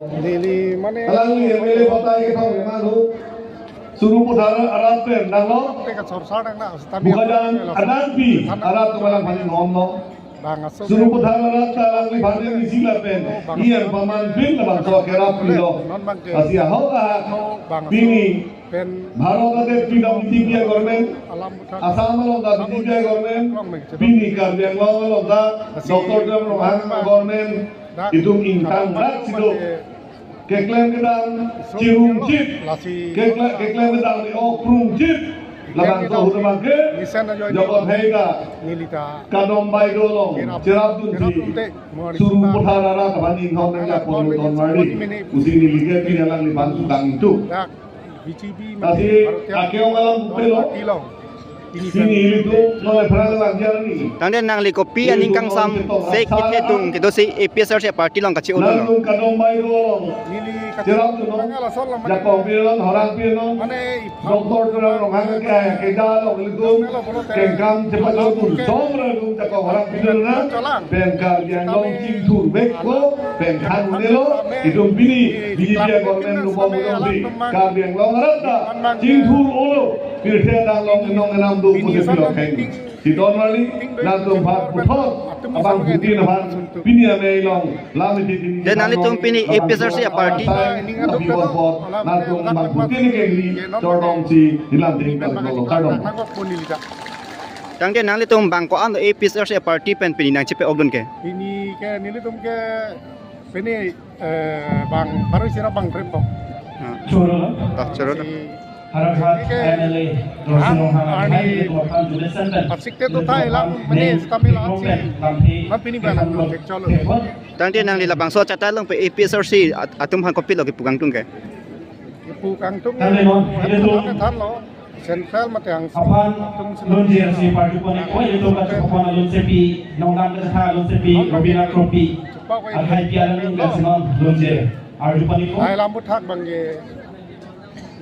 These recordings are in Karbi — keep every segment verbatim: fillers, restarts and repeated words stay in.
Neli mane alangli M L A batai kethom kemang hu. Suru puthar arat pen nanglo. Te ka sorsar nang na, sitami Bokajan adan pi arat atum alangliphan non lo. Bang aso Suru puthar arat ta alangliphan isi lapen E M paman pen labangso kerap pilo. Non bang ke. Lasi ahok ahak bang aso pini pen Bharat adet pidam B J P government, alam puthak Assam along ta B J P government, pini Karbi Anglong along ta Doctor Tuliram Ronghang government, itum ingtang rat si do. Keklem kedam chirungchit. Keklem, keklem kedam ni ok prungchit. Labangso ahut abang ke Jokot Hei ta Kadom Baido along cherap dunsi suru puthar arat aphan inghon nangjakpon, Don Marli pusi neli ke pini alangliphan sukang itu. Lasi akeong alam pupelo. Sini ilitum non ephrang lang jar ni. Tangte nangli kopi aning kangsam se kethedung kedo si A P H L C party along kachi-o lo? Nangtum Kadom Baido along cherap dunnon, jakong pi non, horang pi non. Doctor Tuliram Ronghang ke keja along ilitum kengkam chepajok dun. Som ra ilitum jakong horang pi dun na. Pen Karbi Anglong chingthur vek ko, pen than un-elo, itum pini B J P government rupom jongsi Karbi Anglong arat ta chingthur un-elo, pirthe adang along inong inam do pusi pilo kheng. Si Don Marli, nangtum aphan puthot abangphutin aphan pini amei along lam isi pini. Te nanglitum pini A P H L C party. Nangtum abangphutin kengri chordom si ilam ding kardom. Tangte nanglitum bang ko-an A P H L C party pen pini nangchepe-ok dun ke? Pini ke nelitum ke pini, eh, bang baru sira bang trip kok. Ah. Choro. Ah, choro. Si Haraphat M L A Dorsi Ronghang, ah, hai ni. Pasikte to thai lang, mane kami lang si. Ma pini bang nang cek cholo. Tangte nangli labangso achethang along pen A P H L C at-, atum aphan kopilo kipu kangtung ke? Kipu kangtung. Tangte non, ilitum thanlo. Central mate ang aphan lunjir si party pon-ik, oh, ilitum kachepon alunsepi, nongdam kachethan alunsepi, Robina Kropi, akhai pi alun kasinon lunjir. Arju pon-ik. Ai lam puthak bang ke,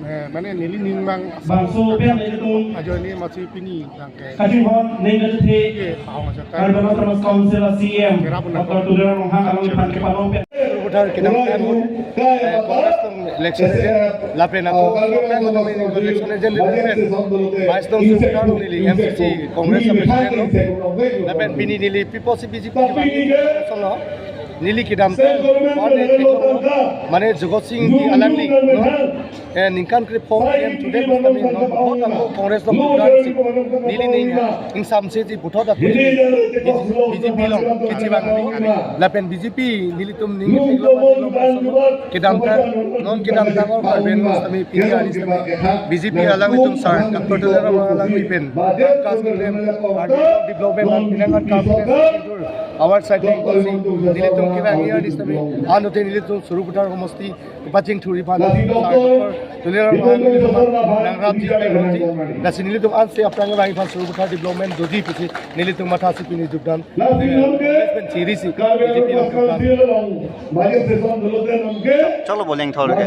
eh, mane neli ning bang. Bangso pen ilitum ajoine masi pini bang ke. Kachinghon ning kachethe. Ke, pahong aja. Karbi Anglong Autonomous Council a C E M, Doctor Tuliram Ronghang alangliphan kepano pen. Puthar kedam kan, eh, Congress along election agent, lapen ako election agent lapen vice along sukar neli M C C Congress a president lo. Lapen pini neli People's B J P solo. Neli kedam mane, mane Jagat Sing Engti alangli, no? Eh, ningkan krepho P M today kami non puthot ako Congress along sukar si neli ning ingsamse si puthot ako neli B J P along kechevang neli. Lapen B J P nelitum ning kedam ta, non kedam ta or Karbi Anglong sitame pini ari sitame B J P alanglitum sar Doctor Tuliram alangli pen kas klem Karbi Anglong development along pinangan kam our side nelitum kevang ari sitame anute nelitum Sarupathar homosti pachingthur aphan sar Doctor Tuliram alangli nangrapji pen nangji. Lasi nelitum ansi aphrang abang aphan Sarupathar development doji pusi nelitum mathasi pini jokdam. Pen chiri si B J P along jokdam. Cholo boleng thor ke.